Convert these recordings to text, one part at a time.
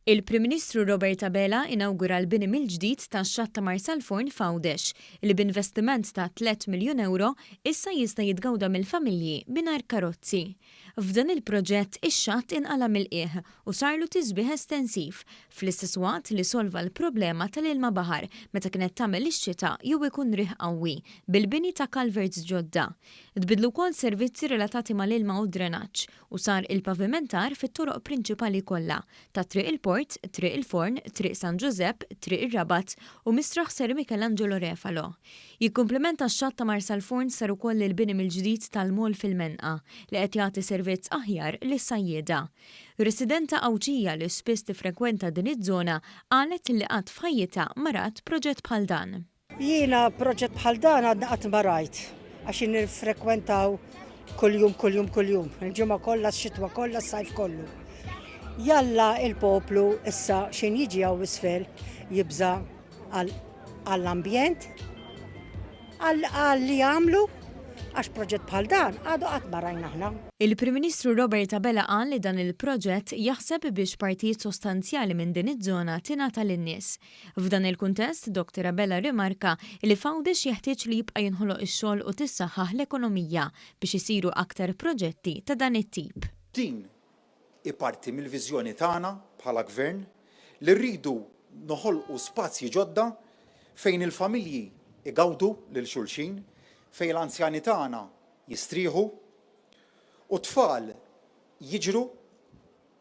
Il-Prim Ministru Robert Abela inawgura l-bini mill-ġdid tax-xatt ta' Marsalforn f'Għawdex, li b'investiment ta' 3 miljun ewro issa jista' jitgawda mill-familji mingħajr karozzi. F'dan il-proġett ix-xatt inqala' mill-qiegħ u sarlu tisbiħ estensiv, fl-istess waqt li solva l-problema tal-ilma baħar meta kienet tagħmel ix-xita jew ikun riħ qawwi, bil-bini ta' culverts ġodda. Tbiddlu wkoll servizzi relatati mal-ilma u d-drenaġġ, u sar il-pavimentar fit-toroq prinċipali kollha ta' Triq il-Port, Triq il-Forn, Triq San Ġużepp, Triq ir-Rabat u Misraħ Sir Michelangelo Refalo. Jikkumplimenta x-xatt ta' Marsalforn sar ukoll il-bini mill-ġdid tal-mall fil-Menqa li qed jagħti servizz aħjar lis-sajjieda. Residenta Għawdxija li spiss tiffrekwenta din iż-żona qalet li qatt f'ħajjitha ma rat proġett bħal dan. Jiena proġett bħal dan għadni qatt ma rajt għax nirfrekwentaw kuljum kuljum kuljum, il-ġimgħa kollha, x-xitwa kollha, s-sajf kollu. Jalla il-poplu issa xin jiġi hawn isfel jibża għall-ambjent, għal li għamlu għax proġett bħal dan għadu qatt ma rajna aħna. Il-Prim Ministru Robert Abela qal li dan il-proġett jaħseb biex partijiet sostanzjali minn din iż-żona tingħata lin-nies. F'dan il-kuntest, Dottor Abela rrimarka li f'Għawdex jeħtieġ li jibqa' jinħoloq ix-xogħol u tissaħħaħ l-ekonomija biex isiru aktar proġetti ta' dan it-tip. Din hi parti mill-viżjoni tagħna bħala Gvern li rridu noħolqu spazji ġodda fejn il-familji jgawdu lil xulxin, fejn l-anzjani tagħna jistrieħu u t-tfal jiġru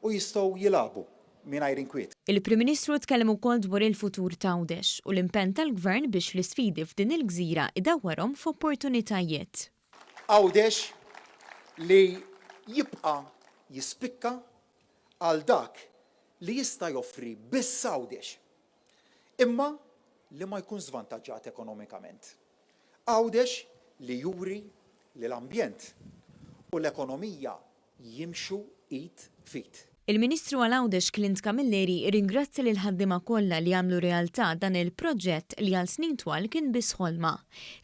u jistgħu jilagħbu mingħajr inkwiet. Il-Prim Ministru tkellem ukoll dwar il-futur t'Għawdex u l-impenn tal-Gvern biex l-isfidi f'din il-gżira idawwarhom f'opportunitajiet. Għawdex li jibqa' jispikka għal dak li jista' joffri biss Għawdex, imma li ma jkunx żvantaġġat ekonomikament. Għawdex li juri li l-ambjent u l-ekonomija jimxu id f'id. Il-Ministru għal Għawdex Clint Camilleri rringrazzja lill-ħaddiema kollha li għamlu realtà dan il-proġett li għal snin twal kien biss ħolma.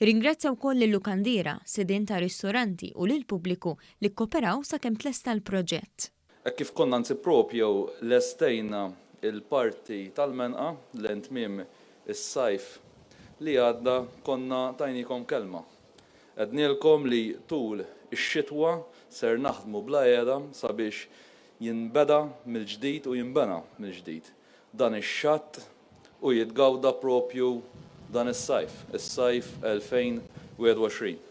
Irringrazzja wkoll lil-lukandiera, sidien ta' ristoranti u lill-pubbliku li kkoperaw sakemm tlesta l-proġett. Hekk kif konna anzi propju lestejna l-parti tal-Menqa lejn tmiem is-sajf li għadda konna tajniekom kelma. Għednielkom li tul ix-xitwa ser naħdmu bla heda sabiex jinbeda mill-ġdid u jinbena mill-ġdid dan ix-xatt u jitgawda proprju dan is-sajf, is-sajf 2021.